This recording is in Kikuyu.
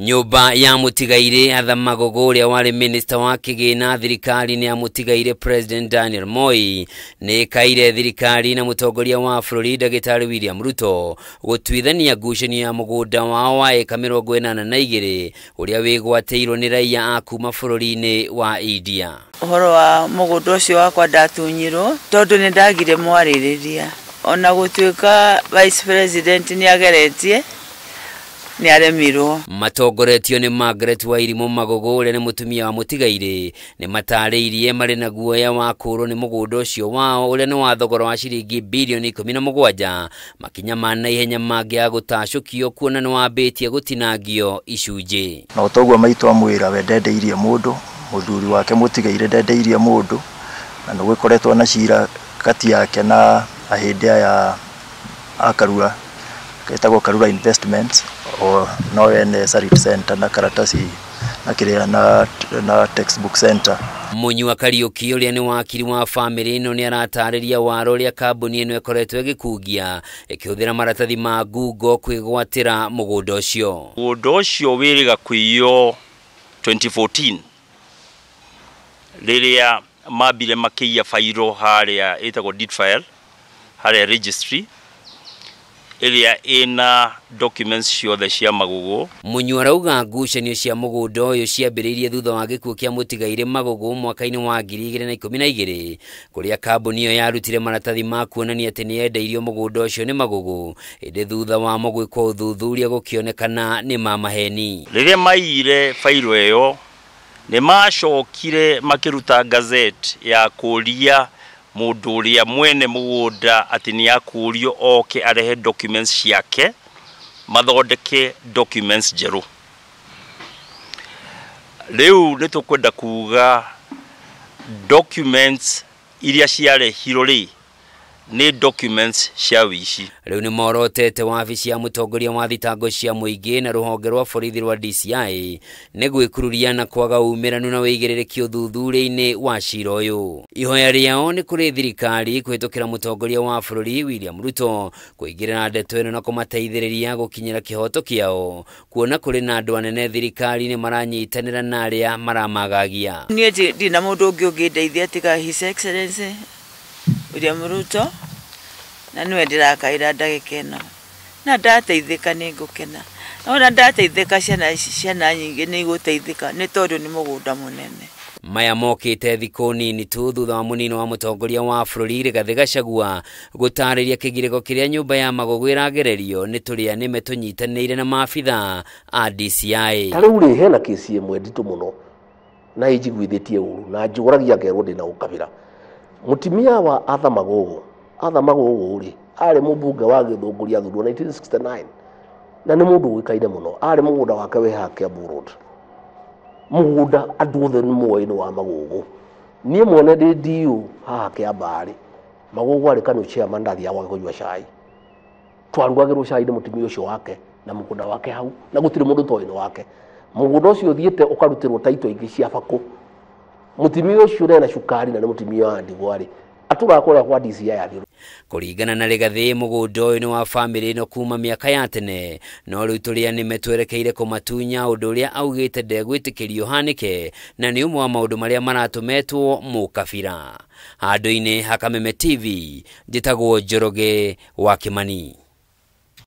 Nyũmba ya mũtigairĩ Arthur Magogo ũrĩa warĩ minista wa kĩgĩna thirikari-inĩ ya mũtigairĩ President Daniel Moi nĩ ĩkaire thirikari na mũtongoria wa bũrũri ndagĩtarĩ William Ruto gũtuithania ngucanio ya mũgũnda wao wa ĩka 82 ũrĩa wĩgwatĩirwo nĩ raiya a kuma bũrũri-inĩ wa India. Ũhoro wa mũgũnda ũcio wakwa ndatunyirwo tondũ nĩ ndagire mwarĩrĩria, ona gũtuĩka Vice President nĩ ageretie nĩ aremirwo. Matongoretio nĩ Margaret Wairimu Magogo ũrĩa nĩ mũtumia wa mũtigairĩ nĩ matarĩirie marĩ na guoya wa kũũrwo nĩ mũgũnda ũcio wao ũrĩa nĩ wa thogora wa ciringi bilioni 17 makinya ma naihenya mangĩaga gũtacũkio kuona nĩ wambĩtie gũtinangio icunjĩ. Na ũtoguo maitũ amwĩra we ndendeirie mũndũ, mũthuri wake mũtigairĩ ndendeirie mũndũ, na nĩ gũkoretwo na cira kati yake na ahĩndĩ aya a Karura etagwo Karura Investments o no ene Sarit Center na karatasi na kiria na textbook center. Munyua Kariuki ũrĩa nĩ wakiri wa famĩlĩ ĩno nĩ aratarĩria waro ũrĩa kambuni ĩno ĩkoretwo ĩgĩkungia ĩkĩhũthĩra maratathi ma ngungo kwĩgwatĩra mũgũnda ũcio. Mũgũnda ũcio wĩrĩga kũiywo 2014 rĩrĩa mambire makĩiya bairo harĩa ĩtagwo deed file harĩa registry ĩrĩa ĩna documents ciothe cia Magogo. Munyua arauga ngucanio cia mũgũnda ũyũ ciambĩrĩirie thutha wa gĩkuũ kĩa mũtigairĩ Magogo mwaka-inĩ wa 2012 kũrĩa kambuni ĩyo yarutire maratathi ma kuonania atĩ nĩ yendeirio mũgũnda ũcio nĩ Magogo, ĩndĩ thutha wa gwĩkwo ũthuthuria gũkĩonekana nĩ ma maheni. Rĩrĩa maiyire bairo ĩyo nĩ macokire makĩruta gazette ya kũria mũndũ ũrĩa mwene mũgũnda atĩ nĩ akũrio oke arehe documents ciake mathondeke documents njerũ. Rĩu nĩ tũkwenda kuga documents iria ciarehirwo rĩ nĩ documents cia wĩici. Rĩu nĩ morotete wabici ya mũtongoria wa thitango cia mũingĩ na rũhonge rwa borithi rwa DCI nĩ gwĩkururia na kwaga umĩranu na wĩigĩrĩrĩki ũthuthuria-inĩ wa cira ũyũ. Ihoya rĩao nĩ kũrĩ thirikari kũhĩtũkĩra mũtongoria wa bũrũri William Ruto kũingĩrĩra ndeto ĩno na kũmateithĩrĩria gũkinyĩra kĩhoto kĩao, kuona kũrĩ na andũ anene thirikari-inĩ maranyitanĩra na arĩa maramagagia. Niĩ ndina mũndũ ũngĩ ũngĩndeithia tiga His Excellency William Ruto, na nĩwe ndĩrakaĩra ndagĩka ĩno, na ndateithĩka nĩ ngũkena, ona ndateithĩka ciana nyingĩ nĩ igũteithĩka nĩ tondũ nĩ mũgũnda mũnene. Maya mokĩte thikũ nini tu thutha wa mũnini wa mũtongoria wa bũrũri Rigathĩ Gachagua gũtarĩria kĩgirĩko kĩrĩa nyũmba ya Magogo ĩragererio nĩ tũrĩa nĩme tũnyitanĩire na maabitha a DCI. Ta rĩu rĩ hena kesi ĩmwe nditũ mũno na ĩnjiguithĩtie ũru na njũragia ngerwo ndĩna ũkabĩra. Mũtumia wa Arthur Magogo, Arthur Magogo rĩ arĩ mũmbunge wa Gĩthũngũri athurwo 1969 na nĩ mũndũ ũĩkaine mũno, arĩ mũgũnda wake wĩ haha Kiambu Road, mũgũnda andũ othe nĩ moĩ nĩ wa Magogo. Niĩ mwene ndĩ DU haha Kĩambarĩ, Magogo arĩ kanu chairman, ndathiaga gwake kũnyua cai, twarugagĩrwo cai nĩ mũtumia ũcio wake na mũgũnda wake hau, na gũtirĩ mũndũ ũtoĩ nĩ wake. Mũgũnda ũcio ũthiĩte ũkarutĩrwo taito ingĩ cia bakũ. Mũtumia ũcio ũrĩa ena cukari na nĩ mũtumia wa ndigwa rĩ atũraga kũrĩa kwa DCI athiĩ. Kũringana na Rigathĩ, mũgũnda ũyũ nĩ wa famĩlĩ ĩno kuma mĩaka ya tene, no rĩu tũrĩa nĩme twerekeire kũmatunya ũndũ ũrĩa augĩte ndegwĩtĩkĩrio ũhanĩke na nĩ ũmwe wa maũndũ marĩa maratũmetwo mũkabira. Handũ-inĩ ha Kameme TV, njĩtagwo Njoroge wa Kĩmani.